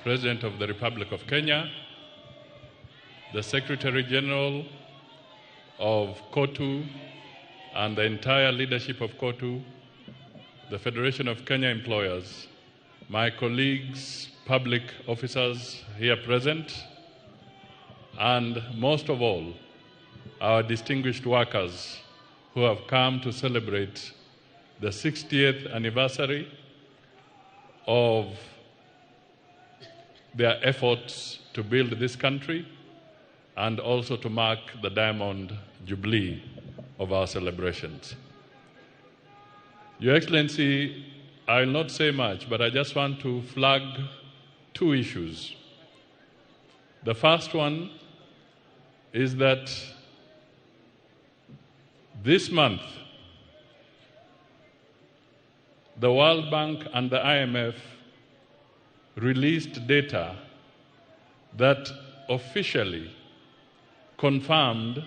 President of the Republic of Kenya, the Secretary General of COTU and the entire leadership of COTU, the Federation of Kenya Employers, my colleagues, public officers here present, and most of all, our distinguished workers who have come to celebrate the 60th anniversary of their efforts to build this country and also to mark the Diamond Jubilee of our celebrations. Your Excellency, I will not say much, but I just want to flag two issues. The first one is that this month, the World Bank and the IMF released data that officially confirmed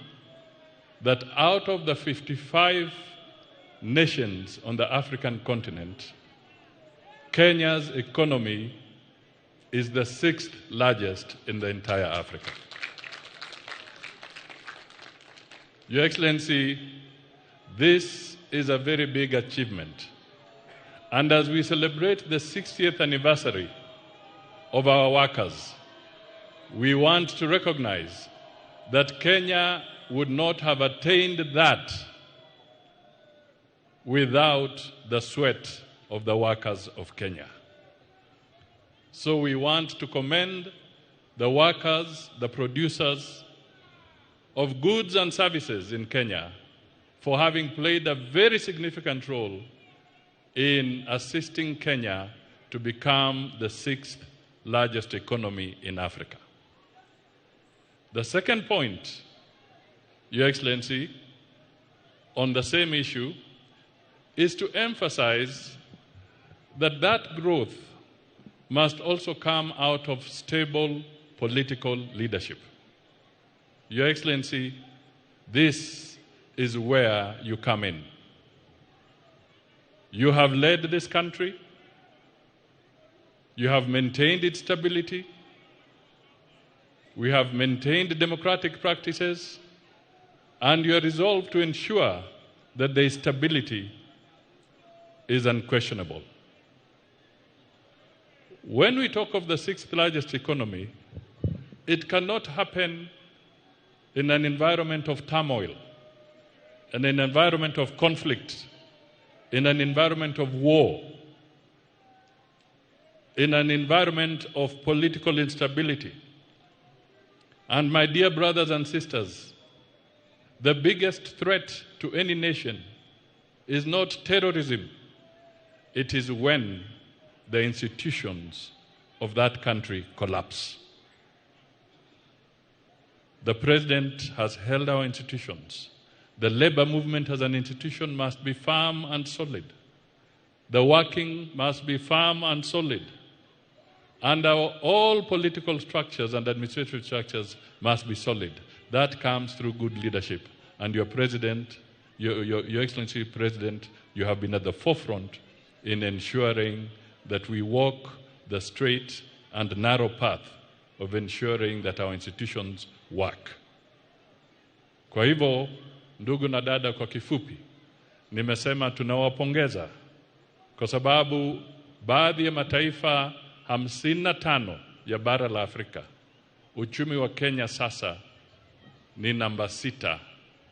that out of the 55 nations on the African continent, Kenya's economy is the sixth largest in the entire Africa. Your Excellency, this is a very big achievement. And as we celebrate the 60th anniversary of our workers, we want to recognize that Kenya would not have attained that without the sweat of the workers of Kenya. So we want to commend the workers, the producers of goods and services in Kenya for having played a very significant role in assisting Kenya to become the sixth largest economy in Africa. The second point, Your Excellency, on the same issue, is to emphasize that that growth must also come out of stable political leadership. Your Excellency, this is where you come in. You have led this country. You have maintained its stability. We have maintained democratic practices, and your resolve to ensure that there is stability is unquestionable. When we talk of the sixth largest economy, it cannot happen in an environment of turmoil, in an environment of conflict, in an environment of war, in an environment of political instability. And my dear brothers and sisters, the biggest threat to any nation is not terrorism. It is when the institutions of that country collapse. The president has held our institutions. The labor movement as an institution must be firm and solid. The working must be firm and solid. And our all political structures and administrative structures must be solid. That comes through good leadership. And your president, your Excellency President, you have been at the forefront in ensuring that we walk the straight and narrow path of ensuring that our institutions work. Kwa hivyo, ndugu na dada, kwa kifupi, nimesema tunawapongeza kwa sababu baadhi ya mataifa 55 ya bara la Afrika, uchumi wa Kenya sasa ni namba 6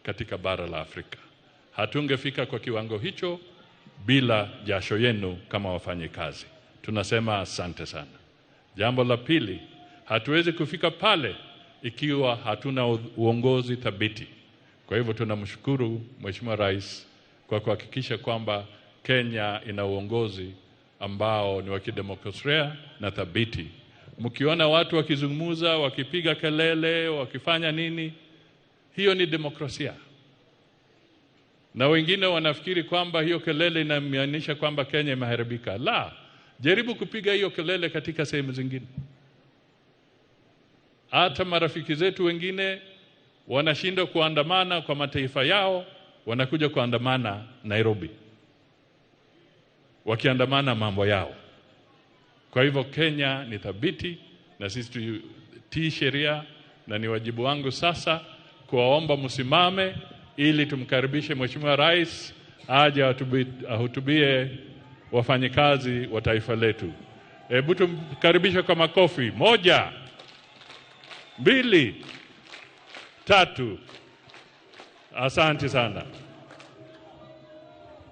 katika bara la Afrika. Hatungefika kwa kiwango hicho bila jasho yenu kama wafanyikazi. Tunasema asante sana. Jambo la pili, hatuwezi kufika pale ikiwa hatuna uongozi thabiti. Kwa hivyo tunamshukuru Mheshimiwa Rais kwa kuhakikisha kwamba Kenya ina uongozi ambao ni wa kidemokrasia na thabiti. Mkiona watu wakizungumza, wakipiga kelele, wakifanya nini, hiyo ni demokrasia. Na wengine wanafikiri kwamba hiyo kelele inamaanisha kwamba Kenya imeharibika. La, jaribu kupiga hiyo kelele katika sehemu zingine. Hata marafiki zetu wengine wanashindwa kuandamana kwa mataifa yao, wanakuja kuandamana Nairobi, wakiandamana mambo yao. Kwa hivyo Kenya ni thabiti na sisi tutii sheria, na ni wajibu wangu sasa kuwaomba msimame ili tumkaribishe Mheshimiwa Rais aje ahutubie wafanyikazi wa taifa letu. Hebu tumkaribishe kwa makofi. Moja, mbili, tatu. Asante sana.